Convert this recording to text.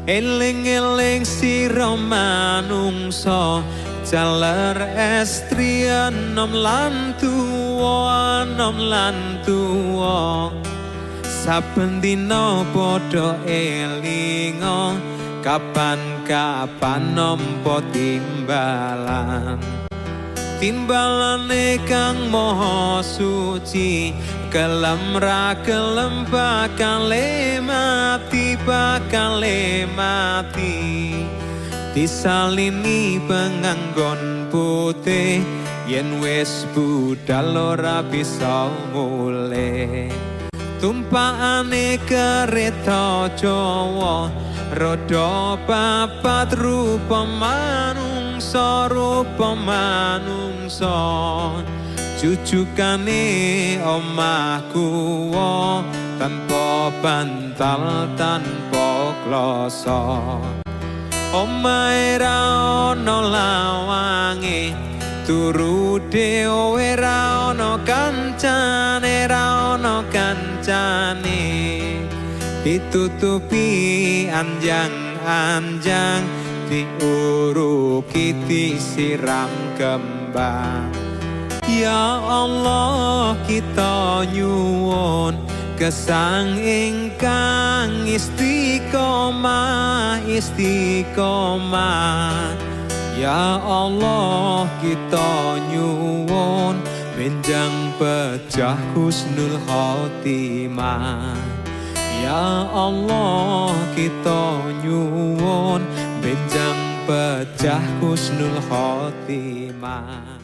Eling-eling sira manungsa, jaler estri enom lan tuwa, enom lan tuwa. Saben dina padha elinga, kapan-kapan nampa timbalan. Timbalane Kang Maha Suci, kelem ra kelem bakal mati, bakal mati. Disalini penganggon putih, yen wis budal ora bisa mulih. Tumpakane kereta Jawa, roda papat rupa manungsa, rupa manungsa. Jujukane omah kuwa, tanpa bantal tanpa kloso. Omahe ra ana lawange, turu dhewe ra ana kancane, ra ana kancane. Ditutupi anjang-anjang, diuruki disiram kembang. Ya Allah, kita nyuwun gesang ingkang istiqomah, istiqomah. Ya Allah, kita nyuwun benjang pejah husnul khotimah. Ya Allah, kita nyuwun benjang pejah husnul khotimah.